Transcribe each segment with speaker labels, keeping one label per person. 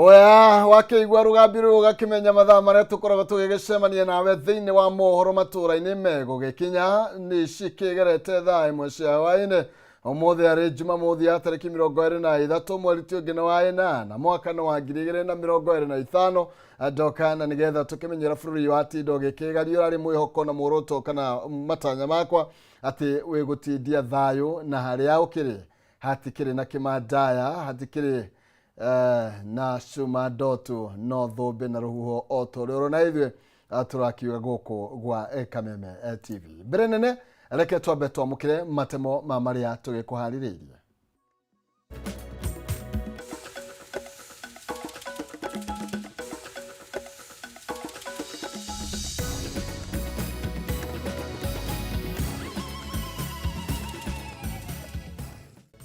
Speaker 1: Oya wakĩigua rũgambi rũrũ ũgakĩmenya mathaa marĩa tũkoragwo tũgĩgĩcemania nawe thĩinĩ wa mohoro matũũra-inĩ megũgĩkinya nĩ cikĩgerete thaa 1 cia hwaĩ-inĩ. Ũmũthĩ arĩ Jumamothi ya tarĩki 23 mweri ti ũngĩ nĩ wa 8 mwaka nĩ wa 2025. Ndoka na nĩgetha tũkĩmenyera bũrũri wa tinda ũgĩkĩgario ũrarĩ mwĩhoko na muoroto kana matanya makwa atĩ wĩgũtindia thayũ na harĩa ũkĩrĩ hatikĩrĩ na kĩmandaya, hatikĩrĩ na cuma ndotu no thũmbĩ na rũhuho o ta ũrĩa ũrona ithuĩ tũrakiuga gũkũ gwa Kameme TV. Mbere nene reke twambe twamũkĩre matemo ma marĩa tũgĩkũharĩrĩirie.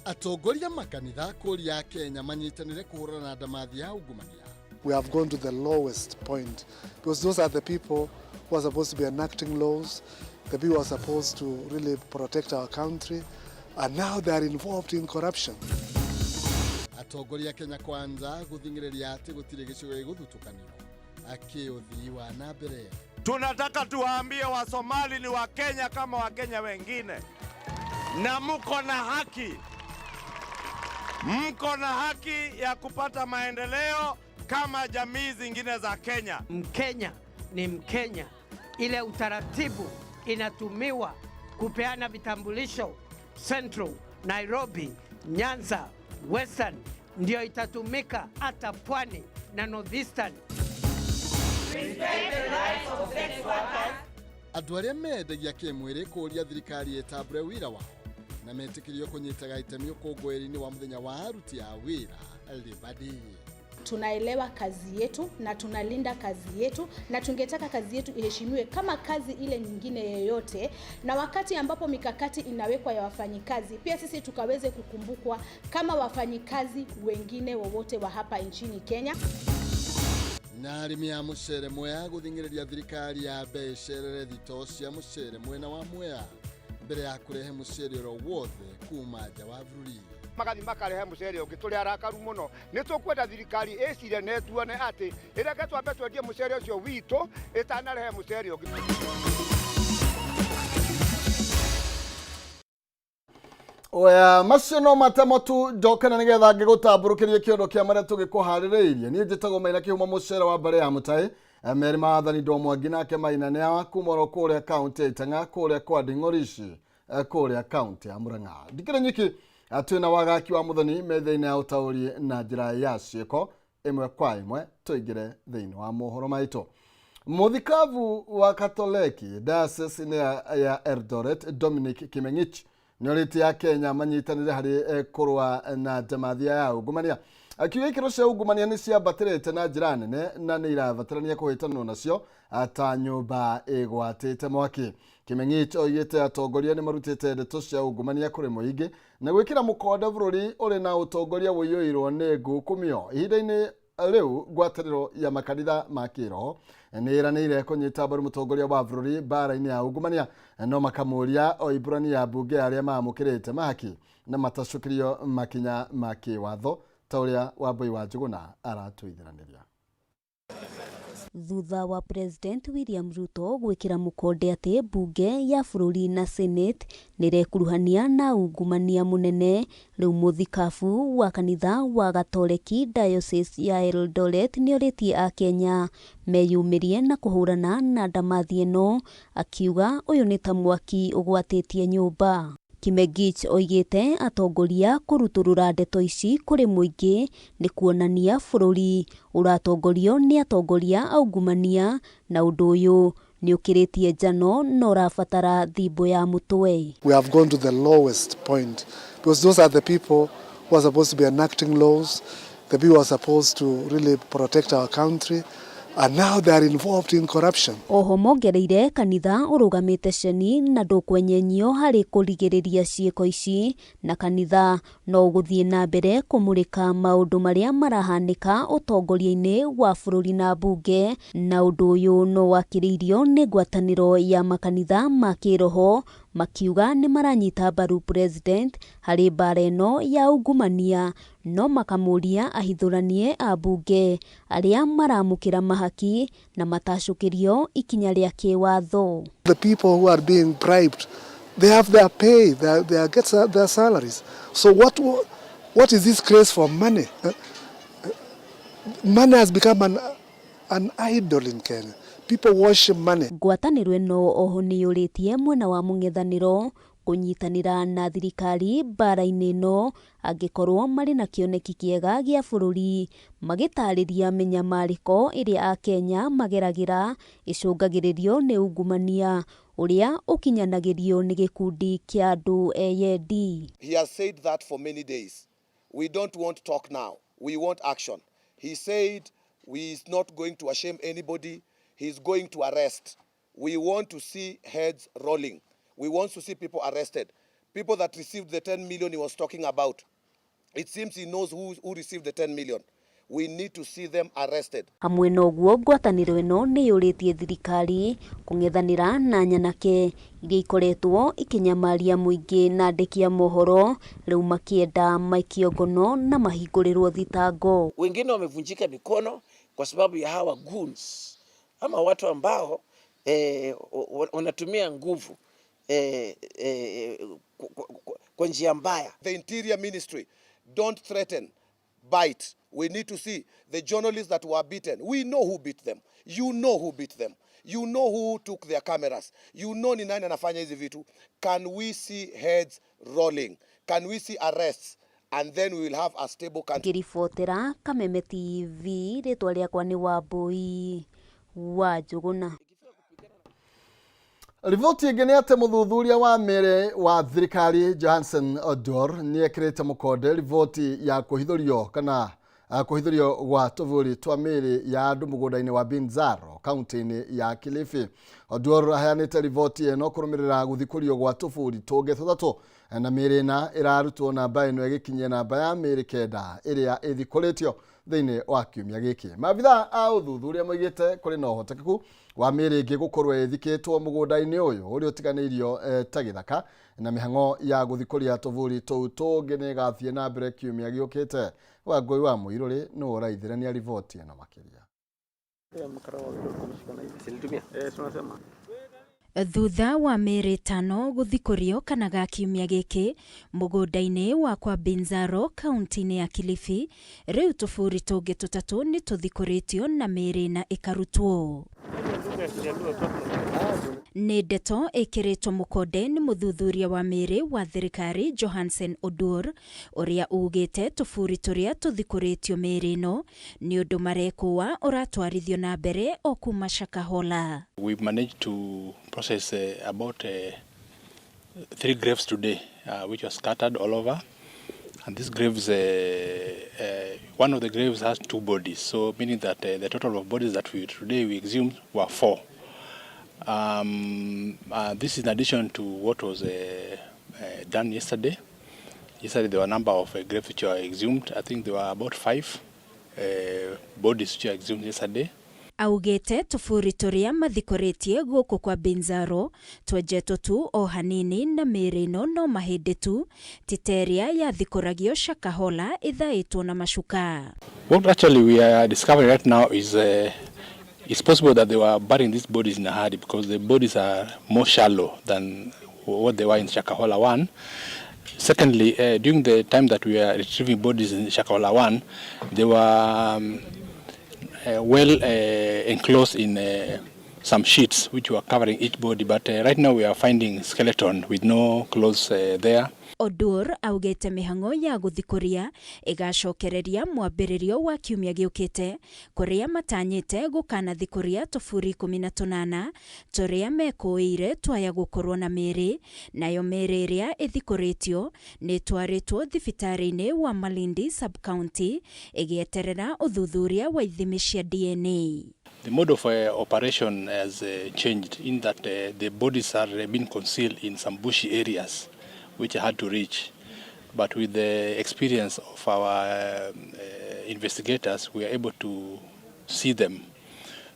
Speaker 1: Atongoria makanitha kũria Kenya manyitanĩre kũhũrana na ndamathi ya ungumania.
Speaker 2: We have gone to the lowest point because those are the people who are supposed to be enacting laws, the people who are supposed to really protect our country, and now they are involved in corruption.
Speaker 1: Atongoria Kenya Kwanza gũthing'ĩrĩria atĩ gũtirĩ gĩcigo gĩgũthutũkanio kĩũthii wa na mbere.
Speaker 3: Tunataka tuwaambie Wasomali ni Wakenya kama Wakenya wengine, na mko na haki, mko na haki ya kupata maendeleo kama jamii zingine za Kenya.
Speaker 4: Mkenya ni Mkenya. Ile utaratibu inatumiwa kupeana vitambulisho Central, Nairobi, Nyanza, Western ndio itatumika hata Pwani na Northeastern.
Speaker 1: Andũ arĩa mendagia kĩmwĩrĩ kũũria thirikari ĩtambũre wĩra wao na metĩkĩrio kũnyitaga itemi ũkũngũĩri-inĩ wa mũthenya wa aruti a wĩra Labour Day.
Speaker 5: Tunaelewa kazi yetu na tunalinda kazi yetu, na tungetaka kazi yetu iheshimiwe kama kazi ile nyingine yeyote, na wakati ambapo mikakati inawekwa ya wafanyikazi, pia sisi tukaweze kukumbukwa kama wafanyikazi wengine wowote wa hapa nchini Kenya.
Speaker 1: Na arĩmi a mũcere Mwea gũthing'ĩrĩria thirikari ya mbe ĩcerere thitoo cia mũcere mwena wa Mwea mbere ya kũrehe mũcere oro wothe kuma nja wa bũrũri.
Speaker 6: Magathi makarehe mũcere ũngĩ, tũrĩ arakaru mũno. Nĩ tũkwenda thirikari ĩcire na ĩtuone atĩ ĩreke twambe twendie mũcere ũcio witũ ĩtanarehe mũcere ũngĩ.
Speaker 1: Oya macio no matemo tu njokana nĩgetha ngĩgũtambũrũkĩrie kĩondo kĩa marĩa tũgĩkũharĩrĩirie. Niĩ njĩtagwo Maina Kĩhumo mũcere wa mbarĩ ya Mũtaĩ, merĩ maathani ndo mwangi nake Maina nĩ wa kuma oro kũrĩa kaũntĩ ya Itang'a kũrĩa kwa Nding'orici kũrĩa kaũntĩ ya Murang'a. Ndikĩrĩ nyiki, twĩna wagaki wa mũthoni metha-inĩ ya ũtaũri na njĩra ya ciĩko ĩmwe kwa ĩmwe tũingĩre thĩinĩ wa mohoro maitũ. Mũthikabu wa Katoleki diocese ya Eldoret Dominic Kimeng'ich nĩorĩtie ya Kenya manyitanĩre harĩ kũrũa na ndamathia ya ungumania. Akiuga ikĩro cia ungumania nĩ ciambatĩrĩte na njĩra nene na nĩ irabatarania kũhĩtanwo nacio ta nyũmba ĩgwatĩte mwaki. Kimeng'ich oigĩte atongoria nĩ marutĩte ndeto cia ungumania kũrĩ mũingĩ na gwĩkĩra mũkonde bũrũri ũrĩ na ũtongoria ũiyũirwo nĩ ngukumio. Ihinda-inĩ rĩu ngwatanĩro ya makanitha ma kĩroho nĩ ĩranĩire kũnyita mbaru mũtongoria wa bũrũri mbara-inĩ ya ungumania, no makamũria oimbũrani ya mbunge arĩa maamũkĩrĩte mahaki na matacũkĩrio makinya ma kĩwatho ta ũrĩa Wambui wa Njũgũna aratũithiranĩria.
Speaker 7: Thutha wa President William Ruto gwĩkĩra mũkonde atĩ mbunge ya bũrũri na Senate nĩrekuruhania na ungumania mũnene, rĩu mũthikabu wa kanitha wa Gatoreki Diocese ya Eldoret nĩorĩtie akenya meyumĩrie na kũhũrana na ndamathi ĩno, akiuga ũyũ nĩ ta mwaki ũgwatĩtie nyũmba. Kimengich oigĩte atongoria kũrutũrũra ndeto ici kũrĩ mũingĩ nĩ kuonania bũrũri ũratongorio nĩ atongoria aungumania, na ũndũ ũyũ nĩ ũkĩrĩtie njano na ũrabatara thimbo ya mũtwe.
Speaker 2: We have gone to the lowest point because those are the people who are supposed to be enacting laws, the people who are supposed to really protect our country, and now they are involved in corruption.
Speaker 7: Oho mongereire kanitha ũrũgamĩte ceni na ndũkwenyenyio harĩ kũrigĩrĩria ciĩko ici, na kanitha no ũgũthiĩ na mbere kũmũrĩka maũndũ marĩa marahanĩka ũtongoria-inĩ wa bũrũri na mbunge, na ũndũ ũyũ no wakĩrĩirio nĩ ngwatanĩro ya makanitha ma kĩroho makiuga nĩ maranyita mbaru president harĩ mbara ĩno ya ungumania, No makamũria ahithũranie ambunge arĩa maramũkĩra mahaki na matacũkĩrio ikinya rĩa kĩwatho.
Speaker 2: The people who are being bribed, they have their pay, they get their salaries. So what is this craze for money? Money has become an idol in Kenya. People worship money.
Speaker 7: Ngwatanĩro ĩno oho nĩyũrĩtie mwena wa mũng'ethanĩro kũnyitanĩra na thirikari mbara-inĩ ĩno angĩkorwo marĩ na kĩoneki kĩega gĩa bũrũri, magĩtarĩria mĩnyamarĩko ĩrĩa akenya mageragĩra ĩcũngagĩrĩrio nĩ ungumania ũrĩa ũkinyanagĩrio nĩ gĩkundi kĩa andũ eyendi.
Speaker 8: He has said that for many days. We don't want talk now. We want action. He said he is not going to shame anybody. He's going to arrest. We want to see heads rolling. We want to see people arrested. People that received the 10 million he was talking about. It seems he knows who received the 10 million. We need to see them arrested.
Speaker 7: Hamwe na ũguo, ngwatanĩro ĩno nĩyũrĩtie thirikari kũng'ethanĩra na nyanake iria ikoretwo ikĩnyamaria mũingĩ na andĩki a mohoro, rĩu makĩenda maikio ngono na mahingũrĩrwo thitango.
Speaker 9: Wengine wamevunjika mikono kwa sababu ya hawa goons ama watu ambao wanatumia nguvu kwa njia mbaya.
Speaker 8: The Interior Ministry, don't threaten, bite. We need to see the journalists that were beaten. We know who beat them. You know who beat them. You know who took their cameras. You know ni nani anafanya hizi vitu. Can we see heads rolling? Can we see arrests? And then we will have a stable country.
Speaker 7: Ngĩribotera Kameme TV, rĩtwa rĩakwa nĩ Wambui wa Njũgũna.
Speaker 1: Riboti ĩngĩ nĩ atĩ mũthuthuria wa mĩrĩ wa thirikari Johansen Oduor nĩ ekĩrĩte mũkonde riboti ya kũhithũrio kana kũhithũrio gwa tũburi twa mĩrĩ ya andũ mũgũnda-inĩ wa Binzaro kaunti-inĩ ya Kilifi. Oduor aheanĩte riboti ĩno kũrũmĩrĩra gũthikũrio gwa tũburi tũngĩ tũtatũ na mĩrĩ ĩna ĩrarutwo, namba ĩno ĩgĩkinyia namba ya mĩrĩ 9 ĩrĩa ĩthikũrĩtio thĩinĩ wa kiumia gĩkĩ. Maabithaa a ũthuthuria moigĩte kũrĩ na ũhotekeku wa mĩrĩ ĩngĩ gũkorwo ĩthikĩtwo mũgũnda-inĩ ũyũ ũrĩa ũtiganĩirio ta gĩthaka, na mĩhang'o ya gũthikũria tũburi tũu tũngĩ nĩ ĩgathiĩ na mbere kiumia gĩũkĩte. Wangũi wa Mũirũrĩ nĩwe ũraithĩrania riboti ĩno makĩria.
Speaker 10: Thutha wa mĩrĩ 5 gũthikũrio kana ga kiumia gĩkĩ mũgũnda-inĩ wa kwa Binzaro kaunti-inĩ ya Kilifi, rĩu tũburi tũngĩ tũtatũ nĩ tũthikũrĩtio na mĩrĩ na ĩkarutwo. Nĩ ndeto ĩkĩrĩtwo mũkonde nĩ mũthuthuria wa mĩrĩ wa thirikari Johansen Oduor ũrĩa ugĩte tũburi tũrĩa tũthikũrĩtio mĩrĩ ĩno nĩ ũndũ marekũa ũratwarithio na mbere o kuma Shakahola.
Speaker 11: We managed to process about 3 graves today, which were scattered all over. And these graves, one of the graves has 2 bodies, so meaning that the total of bodies that we today we exhumed were 4. This is in addition to what was done yesterday. Yesterday there were a number of graves which were exhumed. I think there were about 5 bodies which were exhumed yesterday.
Speaker 10: Augĩte tũburi tũrĩa mathikũrĩtie gũkũ kwa Binzaro twenjetwo tu o hanini na mĩrĩ ĩno no mahĩndĩ tu, ti ta ĩrĩa yathikũragio Shakahola ĩthaĩtwo na macuka.
Speaker 11: What actually we are discovering right now is it's possible that they were burying these bodies in a hurry because the bodies are more shallow than what they were in Shakahola 1. Secondly, during the time that we were retrieving bodies in Shakahola 1, they were well enclosed in some sheets which were covering each body, but right now we are finding skeleton with no clothes there.
Speaker 10: Oduor augĩte mĩhang'o ya gũthikũria ĩgacokereria mwambĩrĩrio wa kiumia gĩũkĩte kũrĩa matanyĩte gũkanathikũria tũburi 18 tũrĩa mekũĩire twaya gũkorwo na mĩrĩ, nayo mĩrĩ ĩrĩa ĩthikũrĩtio nĩ ĩtwarĩtwo thibitarĩ-inĩ wa Malindi sub-county ĩgĩeterera ũthuthuria wa ithimi cia DNA.
Speaker 11: The mode of operation has changed in that the bodies are being concealed in some bushy areas which I had to reach. But with the experience of our investigators, we are able to see them.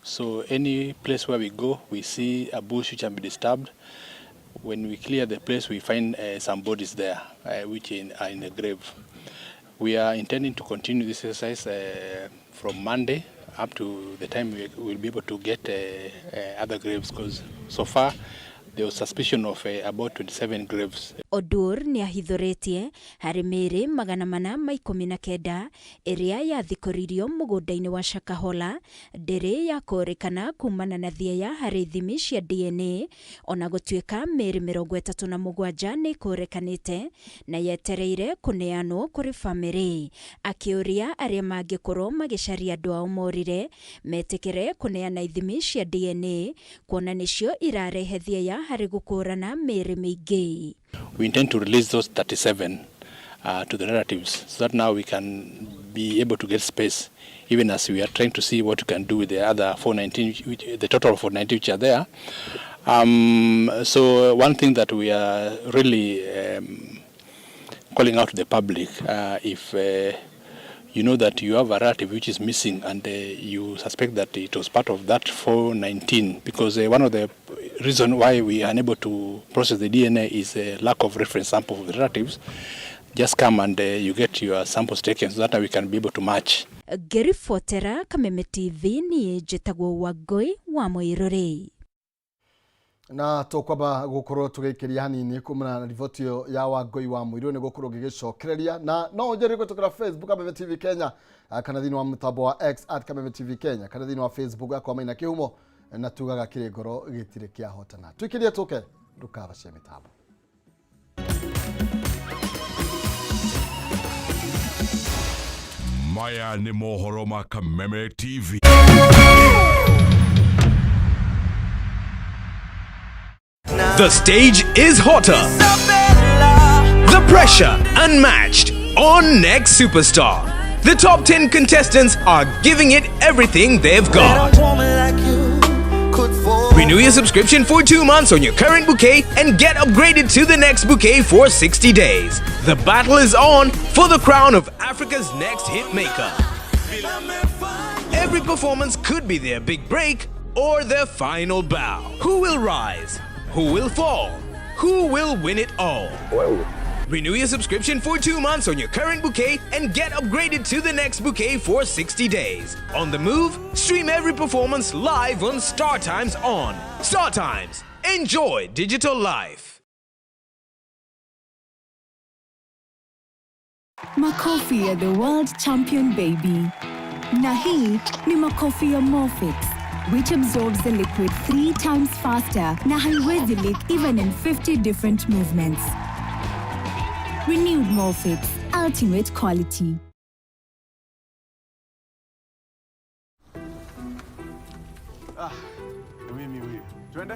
Speaker 11: So any place where we go, we see a bush which can be disturbed. When we clear the place, we find some bodies there, which are in the grave. We are intending to continue this exercise from Monday up to the time we will be able to get other graves, because so far there was suspicion of about 27 graves.
Speaker 10: Oduor nĩahithũrĩtie harĩ mĩĩrĩ 419 ĩrĩa yathikũririo mũgũnda-inĩ wa Shakahola ndĩrĩ yakũrĩkana kumana na thieya harĩ ithimi cia DNA ona gũtuĩka mĩĩrĩ 37 nĩĩkũrĩkanĩte na yetereire kũneanwo kũrĩ bamĩrĩ. Akĩũria arĩa mangĩkorwo magĩcaria andũ ao morire metĩkĩre kũneana ithimi cia DNA kuona nĩcio irarehe thieya harĩ gũkũrana mĩĩrĩ mĩingĩ.
Speaker 11: We intend to release those 37 to the relatives so that now we can be able to get space, even as we are trying to see what we can do with the other 419, which, the total of 419 which are there. So one thing that we are really calling out to the public, if you know that you have a relative which is missing and you suspect that it was part of that 419, because one of the reason why we are unable to process the DNA is a lack of reference sample of the relatives. Just come and you get your samples taken so that we can be able to match.
Speaker 10: Ngĩribotera Kameme TV niĩ njĩtagwo Wangũi wa Mũirũrĩ.
Speaker 1: Na tũkwamba gũkorwo tũgĩikĩria hanini kumana na riboti ĩyo ya Wangũi wa Mũirũ nĩ gũkorwo ngĩgĩcokereria na no ũnjĩre kũhĩtũkĩra Facebook Kameme TV Kenya, kana thĩinĩ wa mũtambo wa X at Kameme TV Kenya, kana thĩinĩ wa Facebook yakwa Maina Kĩhumo, na tugaga kĩrĩ ngoro gĩtirĩ kĩahotana. Tũikĩrie tũke ndũkabacie mĩtambo.
Speaker 12: Maya nĩ mohoro ma Kameme TV.
Speaker 13: The stage is hotter. The pressure unmatched on Next Superstar. The top 10 contestants are giving it everything they've got. Renew your subscription for 2 months on your current bouquet and get upgraded to the next bouquet for 60 days. The battle is on for the crown of Africa's next hit maker. Every performance could be their big break or their final bow. Who will rise? Who will fall? Who will win it all? Renew your subscription for 2 months on your current bouquet and get upgraded to the next bouquet for 60 days. On the move, stream every performance live on Star Times On. Star Times, enjoy digital life.
Speaker 14: Makofi ya the world champion baby. Na hii ni makofi ya Molfix, which absorbs the liquid 3 times faster na haiwezi leak even in 50 different movements. Renewed Molfix, ultimate quality.
Speaker 15: Ah, mimi huyu. Twende?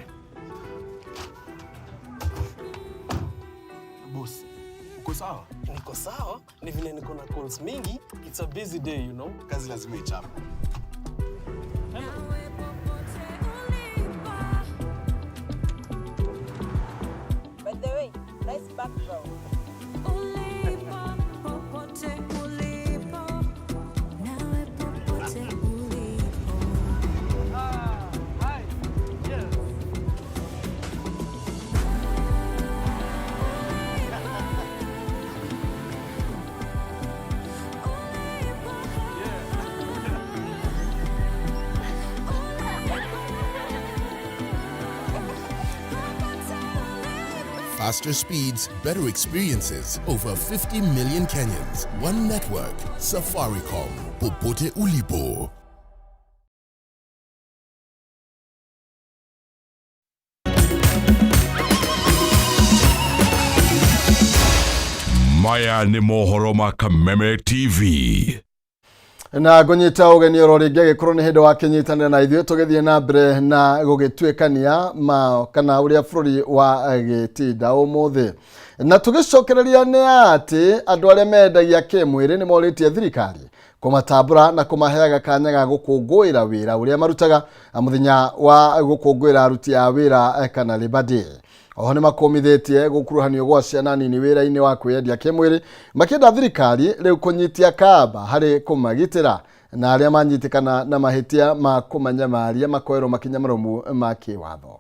Speaker 15: Boss, uko sawa?
Speaker 16: Niko sawa, ni vile niko na calls mingi. It's a busy day, you know.
Speaker 15: Kazi lazima ichape.
Speaker 17: By the way, nice background.
Speaker 16: Hi. Yes.
Speaker 18: Faster speeds, better experiences. Over 50 million Kenyans. One network. Safaricom. Popote ulipo.
Speaker 12: Maya nĩ mohoro ma Kameme TV.
Speaker 1: Na ngũnyita ũgeni oro rĩngĩ agĩkorwo nĩ hĩndĩ wakĩnyitanĩra na ithuĩ tũgĩthiĩ na mbere na gũgĩtuĩkania ma kana ũrĩa bũrũri wa gĩtinda ũmũthĩ, na tũgĩcokereria nĩ atĩ andũ arĩa mendagia kĩmwĩrĩ nĩ morĩtie thirikari kũmatambũra na kũmaheaga kanya ga gũkũngũĩra wĩra ũrĩa marutaga mũthenya wa gũkũngũĩra aruti a wĩra kana Labour Day. Oho nĩ makũmithĩtie gũkuruhanio gwa ciana nini wĩra-inĩ wa kwĩyendia kĩmwĩrĩ, makĩenda thirikari rĩu kũnyitia kamba harĩ kũmagitĩra na arĩa manyitĩkana na mahĩtia ma kũmanyamaria makoerwo makinya marũmu ma kĩwatho.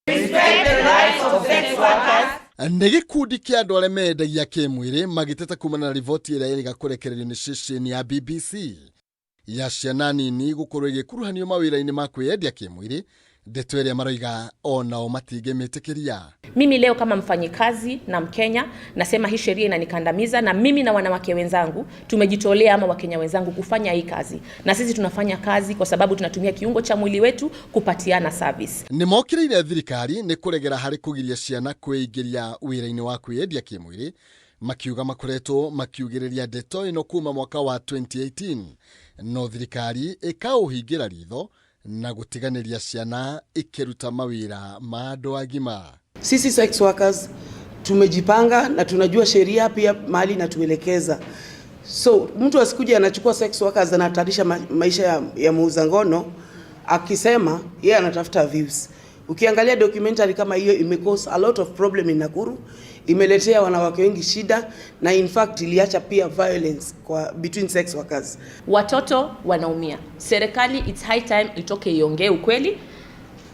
Speaker 19: Respect the rights of sex workers.
Speaker 1: Nĩ gĩkundi kĩa andũ arĩa mendagia kĩmwĩrĩ magĩteta kumana na riboti ĩrĩa ĩrĩga kũrekererio nĩ ceceni ya BBC ya ciana nini gũkorwo igĩkuruhanio mawĩra-inĩ ma kwĩyendia kĩmwĩrĩ, ndeto ĩrĩa maroiga onao matingĩmĩtĩkĩria.
Speaker 19: Mimi leo kama mfanyikazi na Mkenya nasema hii sheria inanikandamiza, na mimi na wanawake wenzangu tumejitolea, ama Wakenya wenzangu kufanya hii kazi, na sisi tunafanya kazi kwa sababu tunatumia kiungo cha mwili wetu kupatiana service.
Speaker 1: Nĩ mokĩrĩire thirikari nĩ kũregera harĩ kũgiria ciana kwĩingĩria wĩra-inĩ wa kwĩyendia kĩmwĩrĩ, makiuga makoretwo makiugĩrĩria ndeto ĩno kuma mwaka wa 2018, no thirikari ĩkaũhingĩra ritho na gũtiganĩria ciana ikĩruta mawĩra ma andũ agima.
Speaker 20: Sisi sex workers tumejipanga na tunajua sheria pia mahali inatuelekeza. So mtu asikuje anachukua sex workers anahatarisha maisha ya muuza ngono akisema yeye anatafuta views. Ukiangalia documentary kama hiyo ime cause a lot of problem in Nakuru, imeletea wanawake wengi shida na in fact iliacha pia violence kwa between sex workers.
Speaker 19: Watoto wanaumia. Serikali, it's high time itoke iongee ukweli.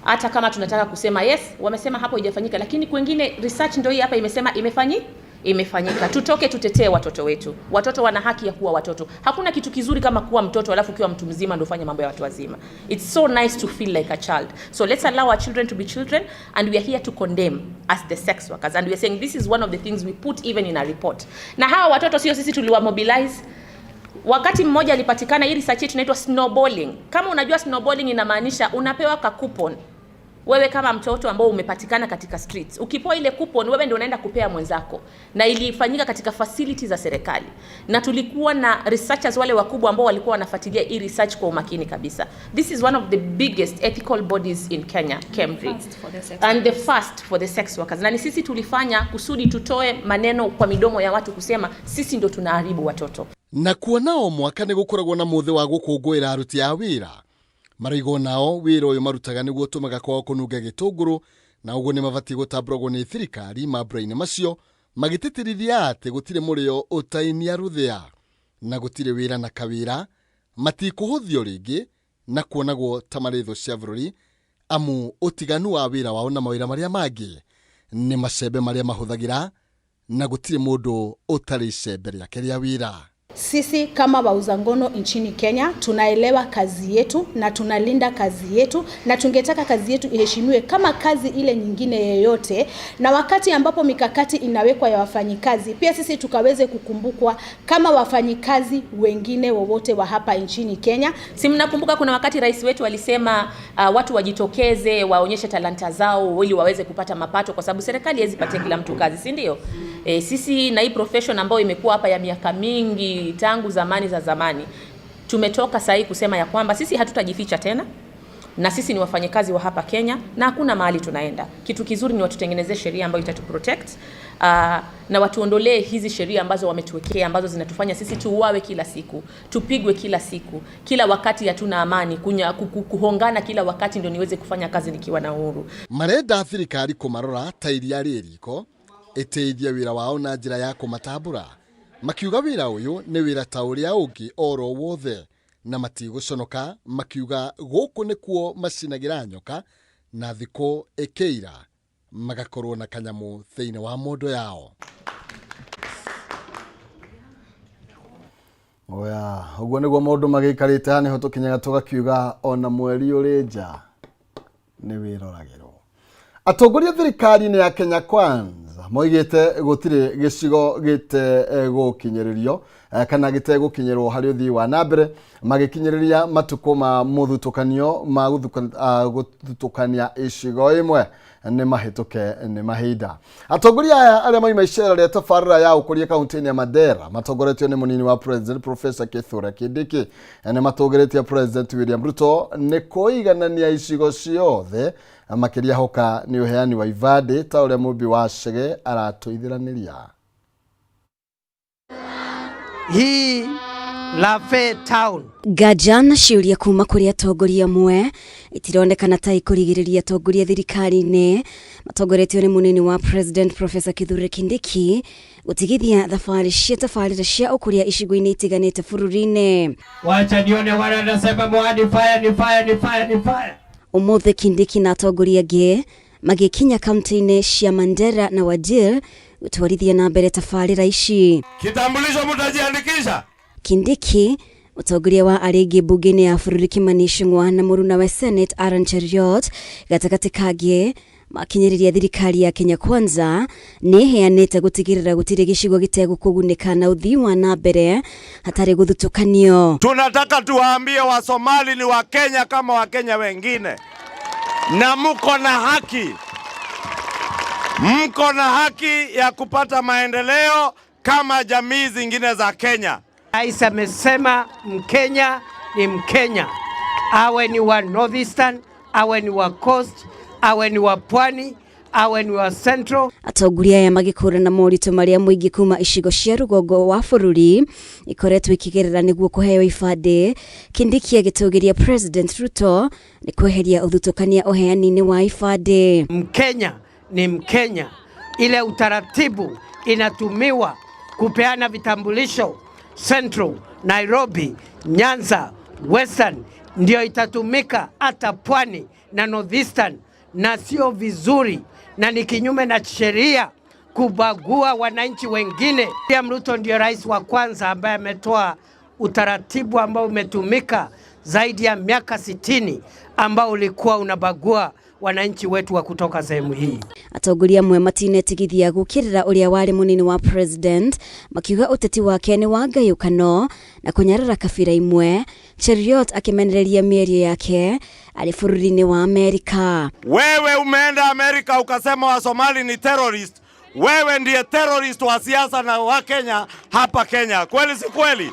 Speaker 19: Hata kama tunataka kusema yes, wamesema hapo haijafanyika, lakini kwengine research ndio hii hapa imesema imefanyika. Tutoke tutetee watoto wetu. Watoto wana haki ya kuwa watoto. Hakuna kitu kizuri kama kuwa mtoto alafu ukiwa mtu mzima ndio ufanye mambo ya watu wazima. It's so nice to feel like a child. So let's allow our children to be children, and we are here to condemn as the sex workers, and we are saying this is one of the things we put even in a report. Na hawa watoto sio sisi tuliwa mobilize. Wakati mmoja alipatikana, hii research yetu inaitwa snowballing. Kama unajua snowballing inamaanisha unapewa ka coupon. Wewe kama mtoto ambao umepatikana katika streets, ukipewa ile coupon wewe ndio unaenda kupea mwenzako. Na ilifanyika katika facilities za serikali. Na tulikuwa na researchers wale wakubwa ambao walikuwa wanafuatilia hii research kwa umakini kabisa. This is one of the biggest ethical bodies in Kenya, KEMRI.
Speaker 21: First for the sex
Speaker 19: And the
Speaker 21: workers.
Speaker 19: First for the sex workers. Na ni sisi tulifanya kusudi tutoe maneno kwa midomo ya watu kusema sisi ndio tunaharibu watoto.
Speaker 1: Na kuona o mwaka nĩ gũkoragwo na mũthĩ wa gũkũngũĩra aruti a wĩra, maroiga nao wĩra ũyũ marutaga nĩguo ũtũmaga kwao kũnunga gĩtũngũrũ, na ũguo nĩ mabatiĩ gũtambũragwo nĩ thirikari mambura-inĩ macio, magĩtĩtĩrithia atĩ gũtirĩ mũrĩo ũtainia rũthĩa na gũtirĩ wĩra na kawĩra matikũhũthio rĩngĩ na kuonagwo ta marĩ thũ cia bũrũri, amu ũtiganu wa wĩra wao na mawĩra marĩa mangĩ nĩ macembe marĩa mahũthagĩra na gũtirĩ mũndũ ũtarĩ icembe rĩake rĩa wĩra.
Speaker 5: Sisi kama wauza ngono nchini Kenya tunaelewa kazi yetu na tunalinda kazi yetu, na tungetaka kazi yetu iheshimiwe kama kazi ile nyingine yeyote, na wakati ambapo mikakati inawekwa ya wafanyikazi, pia sisi tukaweze kukumbukwa kama wafanyikazi wengine wowote wa hapa nchini Kenya.
Speaker 19: Si mnakumbuka kuna wakati rais wetu alisema watu wajitokeze waonyeshe talanta zao ili waweze kupata mapato, kwa sababu serikali haiwezi patia kila mtu kazi, si ndio? Sisi na hii profession ambayo imekuwa hapa ya miaka mingi tangu zamani za zamani, tumetoka sahi kusema ya kwamba sisi hatutajificha tena, na sisi ni wafanyakazi wa hapa Kenya na hakuna mahali tunaenda. Kitu kizuri ni watutengenezee sheria ambayo itatuprotect, na watuondolee hizi sheria ambazo wametuwekea ambazo zinatufanya sisi tuuawe kila siku, tupigwe kila siku, kila wakati hatuna amani, kuhongana kila wakati ndio niweze kufanya kazi nikiwa na uhuru.
Speaker 1: Marenda thirikari kũmarora ta iria rĩ riko ĩteithie wĩra wao na njĩra ya kũmatambũra, makiuga wĩra ũyũ nĩ wĩra ta ũrĩa ũngĩ oro wothe na matigũconoka, makiuga gũkũ nĩkuo macinagĩra nyoka na thikũ ĩkĩira magakorwo na kanyamũ thĩinĩ wa mondo yao. Oya, ũguo nĩguo maũndũ magĩikarĩte haha, nĩho tũkinyaga tũgakiuga ona mweri ũrĩ nja nĩ wĩroragĩrwo. Atongoria thirikari-inĩ ya Kenya Kwanza moigĩte gũtirĩ gĩcigo gĩtegũkinyĩrĩrio kana gĩtegũkinyĩrwo harĩ ũthii wa na mbere, magĩkinyĩrĩria matukũ ma mũthutũkanio ma gũthutũkania icigo imwe nĩ mahĩtũke nĩ mahinda. Atongoria aya arĩa mauma icera rĩa tabarĩra ya ũkũria kaunti-inĩ ya Mandera matongoretio nĩ mũnini wa President Professor Kithure Kindiki nĩ matũgĩrĩtie President William Ruto nĩ kũiganania icigo ciothe, makĩria hoka nĩ ũheani wa ibandĩ ta ũrĩa Mũmbi wa Chege aratũithiranĩria.
Speaker 4: Hii Lafey Town.
Speaker 22: Nganja na ciũria kuma kũrĩ atongoria amwe itironekana ta ikũrigĩrĩria atongoria thirikari-inĩ matongoretio nĩ mũnini wa President Professor Kithure Kindiki gũtigithia thabarĩ cia tabarĩra cia ũkũria icigo-inĩ itiganĩte bũrũri-inĩ.
Speaker 4: Wacha nione wale wanasema mwani fire ni fire ni fire ni fire.
Speaker 22: Ũmũthĩ Kindiki na atongoria angĩ Magĩkinya kaunti-inĩ cia Mandera na Wajir gũtwarithia na mbere tabarĩra ici.
Speaker 3: Kitambulisho mtajiandikisha?
Speaker 22: Kindiki mũtongoria wa arĩa aingĩ mbunge-inĩ ya bũrũri Kimani Ichung'wa na mũrunawe Senate Aaron Cheruiyot gatagatĩ kangĩ makinyĩrĩria thirikari ya Kenya Kwanza nĩ ĩheanĩte gũtigĩrĩra gũtirĩ gĩcigo gĩtegũkũgunĩka na ũthii wa na mbere hatarĩ gũthutũkanio.
Speaker 3: Tunataka tuwaambie Wasomali ni Wakenya kama Wakenya wengine, na mko na haki, mko na haki ya kupata maendeleo kama jamii zingine za Kenya.
Speaker 4: Rais amesema Mkenya ni Mkenya, awe ni wa Northeastern, awe ni wa Coast, awe ni wa Pwani, awe ni wa Central.
Speaker 22: Atongoria aya magĩkũrana moritũ marĩa mũingĩ kuma icigo cia rũgongo wa bũrũri ikoretwo ikĩgerera nĩguo kũheo ibandĩ. Kindiki agĩtũgĩria President Ruto nĩ kweheria ũthutũkania ũheani-inĩ wa ibandĩ.
Speaker 4: Mkenya ni Mkenya, ile utaratibu inatumiwa kupeana vitambulisho Central, Nairobi, Nyanza, Western ndio itatumika hata Pwani na Northeastern, na sio vizuri na ni kinyume na sheria kubagua wananchi wengine. William Ruto ndio rais wa kwanza ambaye ametoa utaratibu ambao umetumika zaidi ya miaka 60 ambao ulikuwa unabagua wananchi wetu wa kutoka sehemu hii.
Speaker 22: Atongoria amwe matinetigithia gũkĩrĩra ũrĩa warĩ mũnini wa president makiuga ũteti wake nĩ wa ngayũkano na kũnyarara kabira imwe. Cheruiyot akĩmenereria mĩario yake arĩ bũrũri-inĩ wa Amerika.
Speaker 3: Wewe umeenda Amerika ukasema Wasomali ni terrorist. Wewe ndiye terrorist wa siasa na wa Kenya hapa Kenya. Kweli si kweli?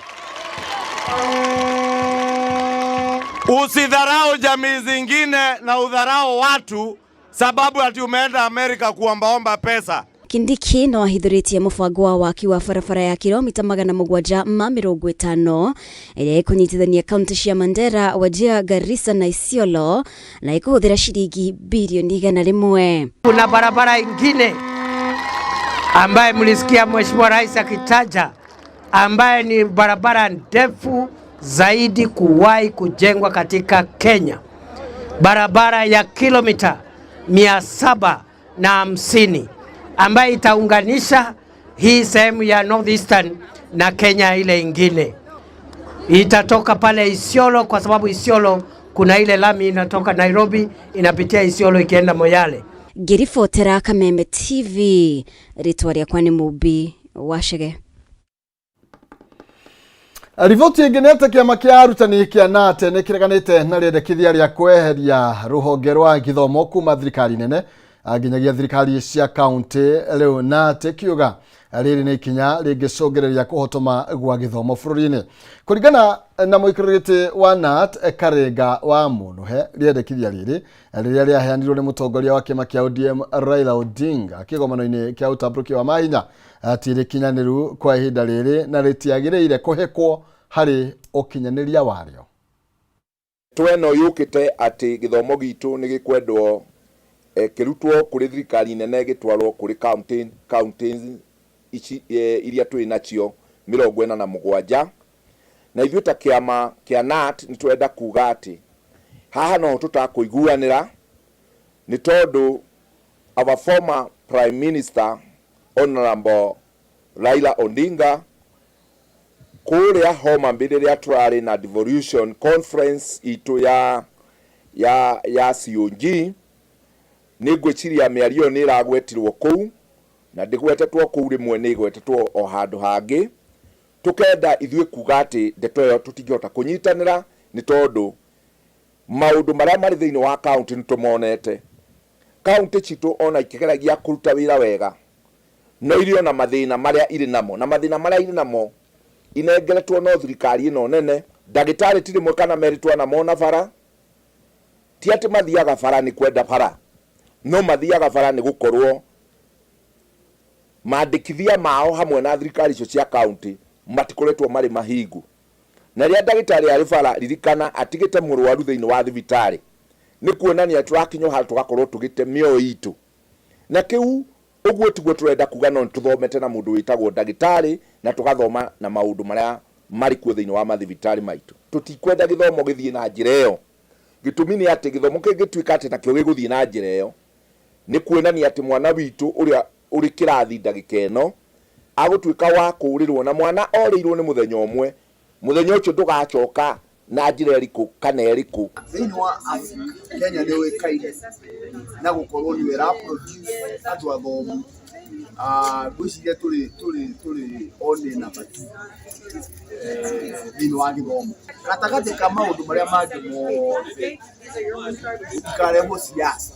Speaker 3: Usidharau jamii zingine na udharau watu sababu ati umeenda Amerika kuombaomba pesa.
Speaker 22: Kindiki no ahithũrĩtie mũbango wa waki wa barabara ya kilomita 750 ĩrĩa ĩkũnyitithania kaunti cia Mandera, Wajir, Garissa na Isiolo na ĩkũhũthĩra ciringi bilioni 100.
Speaker 4: Kuna barabara ingine ambaye mlisikia Mheshimiwa Rais akitaja ambaye ni barabara ndefu zaidi kuwahi kujengwa katika Kenya, barabara ya kilomita 750 ambayo itaunganisha hii sehemu ya Northeastern na Kenya ile ingine. Itatoka pale Isiolo kwa sababu Isiolo kuna ile lami inatoka Nairobi inapitia Isiolo ikienda Moyale.
Speaker 22: Ngĩribotera Kameme TV, rĩtwa rĩakwa nĩ Mũmbi Wacege.
Speaker 1: Riboti ĩngĩ nĩ atĩ kĩama kĩa arutani kĩa NAT nĩ kĩreganĩte na rĩendekithia rĩa kweheria rũhonge rwa gĩthomo kuma thirikari nene nginyagia thirikari cia kaunti. Rĩu NAT kiuga rĩrĩ nĩ ikinya rĩngĩcũngĩrĩria kũhotoma gwa gĩthomo bũrũri-inĩ. Kũringana na mũikarĩri gĩtĩ wa NAT Karenga wa Mũnũhe, rĩendekithia rĩrĩ rĩrĩa rĩaheanirwo nĩ mũtongoria wa kĩama kĩa ODM Raila Odinga kĩgomano-inĩ kĩa ũtambũrũkia wa mahinya ti rĩkinyanĩru kwa ihinda rĩrĩ na rĩtiagĩrĩire kũhĩkwo harĩ ũkinyanĩria warĩo.
Speaker 21: Tweno yũkĩte atĩ gĩthomo gitũ nĩ gĩkwendwo kĩrutwo kũrĩ thirikari nene gĩtwarwo kũrĩ county ici iria twĩ nacio 47, na ithuĩ ta kĩama kĩa NAT nĩ tũrenda kuga atĩ haha no tũtakũiguanĩra nĩ tondũ our former Prime Minister Honorable Raila Odinga kũrĩa Homa Bay rĩrĩa tũrarĩ na devolution conference itũ ya COG, nĩ ngwĩciria mĩario ĩyo nĩ ĩragwetirwo kũu na ndĩgwetetwo kũu rĩmwe nĩ ĩgwetetwo o handũ hangĩ. Tũkenda ithuĩ kuga atĩ ndeto ĩyo tũtingĩhota kũnyitanĩra nĩ tondũ maũndũ marĩa marĩ thĩinĩ wa kaunti nĩ tũmonete. Kaunti citũ ona ikĩgeragia kũruta wĩra wega no irĩ ona mathĩna marĩa irĩ namo, na mathĩna marĩa irĩ namo inengeretwo no thirikari ĩno nene. Ndagĩtarĩ ti rĩmwe kana merĩ twanamona bara, ti atĩ mathiaga bara nĩ kwenda bara, no mathiaga bara nĩ gũkorwo mandĩkithia mao hamwe na thirikari icio cia kaunti matikoretwo marĩ mahingu. Na rĩrĩa ndagĩtarĩ arĩ bara, ririkana atigĩte mũrwaru thĩinĩ wa thibitarĩ, nĩ kuonania tũrakinya handũ tũgakorwo tũgĩte mĩoyo itũ, na kĩu ũguo tiguo tũrenda kuga. No nĩtũthomete na mũndũ wĩtagwo ndagĩtarĩ na tũgathoma na maũndũ marĩa marĩ kuo thĩinĩ wa mathibitarĩ maitũ. Tũtikwenda gĩthomo gĩthiĩ na njĩra ĩyo. Gĩtũmi nĩ atĩ gĩthomo kĩngĩtuĩka atĩ nakĩo gĩgũthiĩ na njĩra ĩyo, Nĩ kuonania atĩ mwana witũ ũrĩa ũrĩ kĩrathi ndagĩka ĩno agũtuĩka wa kũũrĩrwo na mwana orĩirwo nĩ mũthenya ũmwe, mũthenya ũcio ndũgacoka na njĩra ĩrĩkũ kana ĩrĩkũ.
Speaker 2: Thĩinĩ wa Africa, Kenya nĩ yũĩkaine na gũkorwo nĩyo ĩra produce andũ athomu. Ngwĩciria tũrĩ tũrĩ tũrĩ only number two thĩinĩ wa gĩthomo. Gatagatĩ ka maũndũ marĩa mangĩ mothe, gũtikarehwo siasa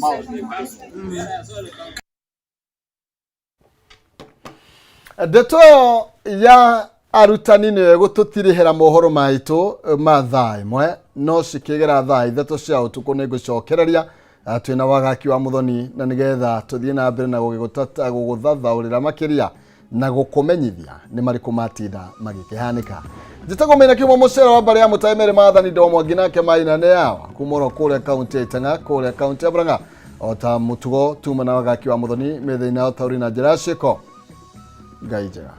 Speaker 2: maũndũ-inĩ ma gĩthomo.
Speaker 1: Ndeto ĩyo ya arutani nĩyo ĩgũtũtirihĩra mohoro maitũ ma thaa 1, no cikĩgera thaa 3 cia ũtukũ nĩ ngũcokereria twĩna wagaki wa Muthoni, na nĩgetha tũthiĩ na mbere na gũgũthathaũrĩra makĩria na gũkũmenyithia nĩ marĩkũ matinda magĩkĩhanĩka. Njĩtagwo Maina Kĩhumo, mũcere wa mbarĩ ya Mũtaĩ Merĩ Maathani Ndomo nginake Maina nĩ yawa kuma oro kũrĩa kaunti ya Itang'a kũrĩa kaunti ya Murang'a. O ta mũtugo tuma na wagaki wa Muthoni mĩthĩinĩ ya ũtaũri na njĩra ya ciĩko. Ngai njega.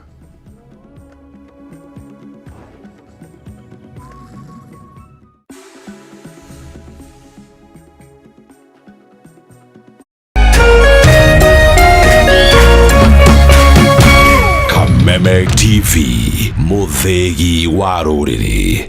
Speaker 12: Kameme TV, mũthĩgi wa rũrĩrĩ.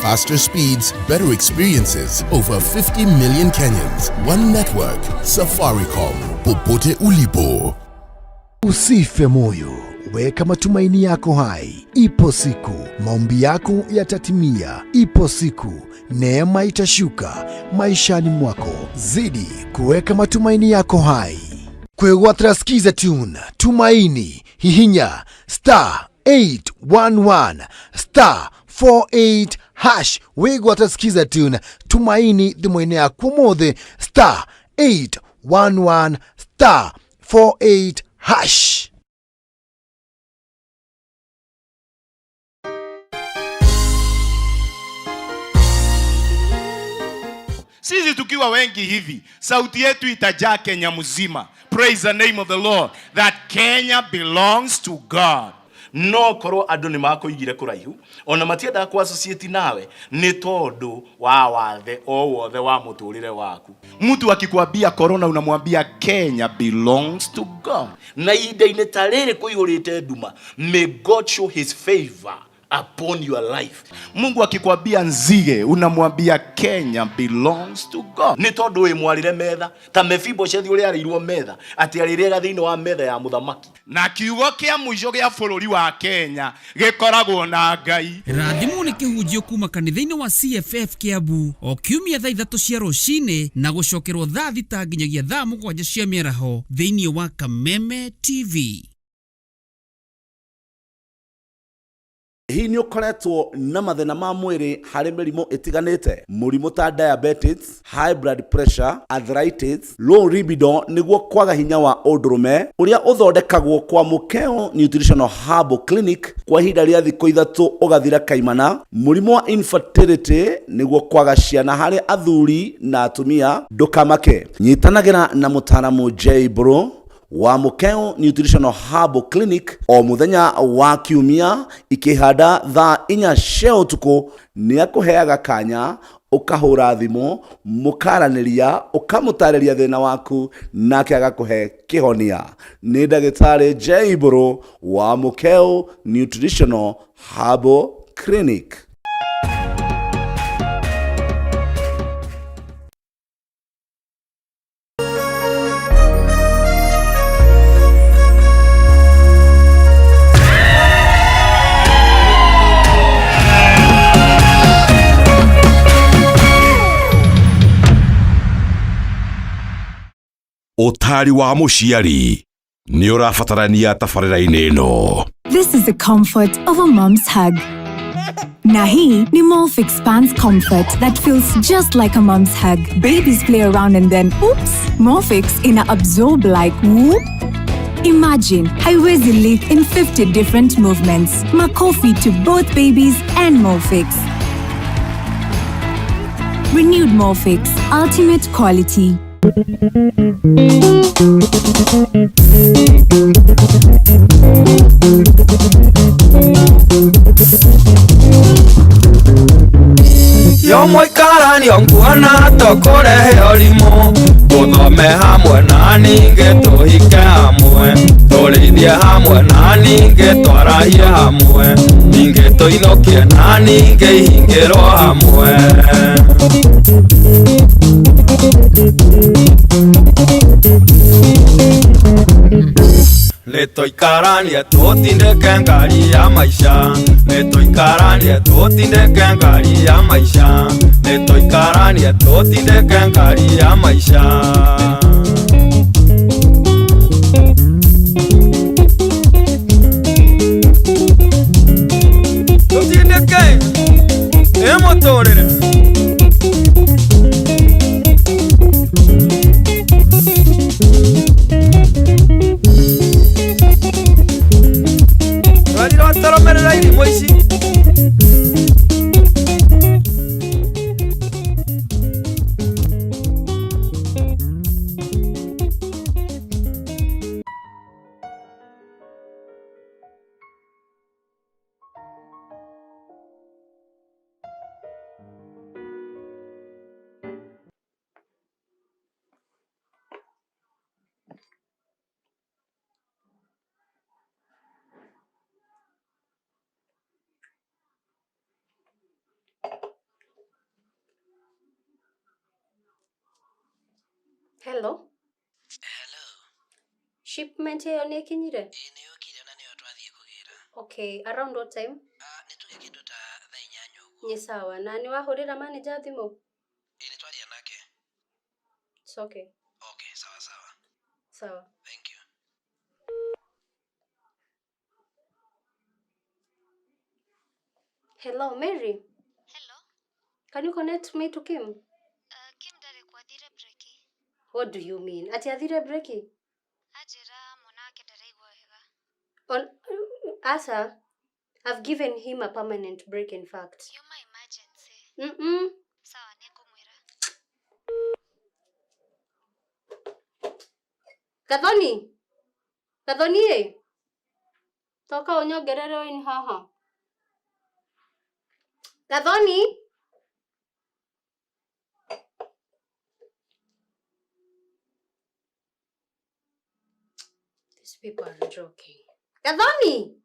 Speaker 18: Faster speeds, better experiences. Over 50 million Kenyans. One network. Safaricom. Popote ulipo.
Speaker 6: Usife moyo, weka matumaini yako hai. Ipo siku maombi yako yatatimia. Ipo siku neema itashuka maishani mwako. Zidi kuweka matumaini yako hai. Kwegwatira Skiza Tune Tumaini, hihinya star 811 star 48 hash wigwata Skiza Tune Tumaini thimũ-inĩ yaku ũmũthĩ, star 811 star 48 hash.
Speaker 23: Sisi tukiwa wengi hivi, sauti yetu itajaa Kenya mzima. Praise the name of the Lord, that Kenya belongs to God.
Speaker 24: No korwo andũ nĩ makũigire kũraihu ona matiendaga kũ associate nawe nĩ tondũ wa wathe o wothe wa mũtũrĩre waku.
Speaker 23: Mtu akikwambia corona unamwambia Kenya belongs to God.
Speaker 24: Na ihinda-inĩ ta rĩrĩ kũihũrĩte nduma, may God show his favor upon your life.
Speaker 23: Mungu akikwambia nzige unamwambia Kenya belongs to God.
Speaker 24: Nĩ tondũ wĩ mwarĩre metha ta Mefiboshethi ũrĩa arĩirwo metha atĩ arĩrĩaga thĩinĩ wa metha ya mũthamaki.
Speaker 23: Na kiugo kĩa mũico gĩa bũrũri wa Kenya gĩkoragwo na Ngai.
Speaker 25: Rathimwo nĩ kĩhunjio kuma kanitha-inĩ wa CFF Kiambu o kiumia thaa 3 cia rũcinĩ na gũcokerwo thaa 6 nginyagia thaa 7 cia mĩaraho thĩinĩ wa Kameme TV.
Speaker 24: Hihi nĩ ũkoretwo na mathĩna ma mwĩrĩ harĩ mĩrimũ ĩtiganĩte, mũrimũ ta diabetes, high blood pressure, arthritis, low libido nĩguo kwaga hinya wa ũndũrũme ũrĩa ũthondekagwo kwa Mũkeo Nutritional Herbal Clinic kwa ihinda rĩa thikũ 3 ũgathira kaimana, mũrimũ wa infertility nĩguo kwaga ciana harĩ athuri na atumia, ndũkamake. Nyitanagĩra na mũtaaramu J Bro wa Mũkeo Nutritional Herbal Clinic o mũthenya wa kiumia ikĩhanda thaa 4 cia ũtukũ. Nĩ akũheaga kanya ũkahũra thimũ mũkaranĩria ũkamũtarĩria thĩna waku nake agakũhe kĩhonia. Nĩ ndagĩtarĩ J Bro wa Mũkeo Nutritional Herbal Clinic.
Speaker 12: Ũtari wa mũciari nĩ ũrabatarania tabarĩra-inĩ ĩno.
Speaker 14: This is the comfort of a mom's hug. Na hii ni Molfix Pants Comfort that feels just like a mom's hug. Babies play around and then, oops, Molfix ina absorb like whoop. Imagine, haiwezi leak in 50 different movements. Makofi to both babies and Molfix. Renewed Molfix, ultimate quality.
Speaker 7: Mũikaranio nguona tũkũrehe ũrimũ. Tũthome hamwe na ningĩ tũhike hamwe, tũrĩithie hamwe na ningĩ twarahie hamwe, ningĩ tũinũkie na ningĩ ihingĩrwo hamwe. Nĩtũikaranie tũtindĩke ngari ya maica, nĩtũikaranie tũtindĩke ngari ya maica, nĩtũikaranie tũtindĩke ngari ya maica. Tũtindĩke ĩ mũtũrĩre. Twaromerera irimũ ici.
Speaker 8: Hello. Hello. Shipment ĩyo nĩ ĩkinyire? Ĩĩ nĩ yũkire na nĩyo twathiĩ kũgĩra. Okay, around what time? Nĩ tuge kĩndũ ta thaa 8 ũguo. Nĩ sawa. Na nĩ wahũrĩra manager thimũ? Ĩĩ nĩ twaria nake. It's okay.
Speaker 9: Okay, sawa sawa.
Speaker 8: Sawa.
Speaker 9: Thank you.
Speaker 8: Hello, Mary.
Speaker 10: Hello.
Speaker 8: Can you connect me to Kim?
Speaker 10: Kim ndarĩ kwathire breki.
Speaker 8: What do you mean? Ati athire breki?
Speaker 10: Anjĩra mwana wake ndaraigua wega.
Speaker 8: On Asa, I've given him a permanent break in fact.
Speaker 10: Yuma emergency. Sawa, nĩngũmwĩra.
Speaker 8: Gathoni. Gathoni ĩ. Toka ũnyongerere wine haha. Gathoni. These people are joking. Gathoni!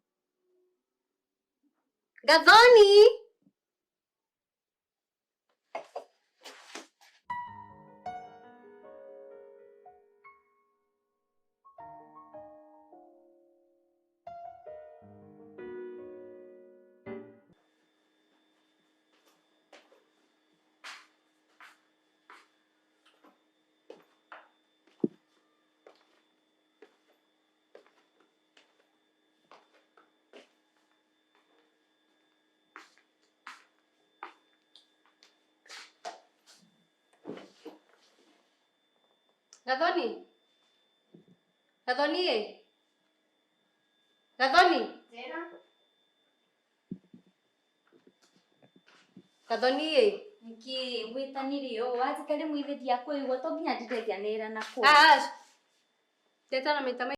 Speaker 8: Gathoni! Gathoni. Gathoni ĩ. Gathoni.
Speaker 5: Njĩra.
Speaker 8: Gathoni ĩ.
Speaker 11: Nĩkĩ wĩtanire ũũ wanjĩta rĩmwe ithe ndiakũigua to nginya ndinde ngĩanĩrĩra nakũu.
Speaker 8: Ah, ndetana maita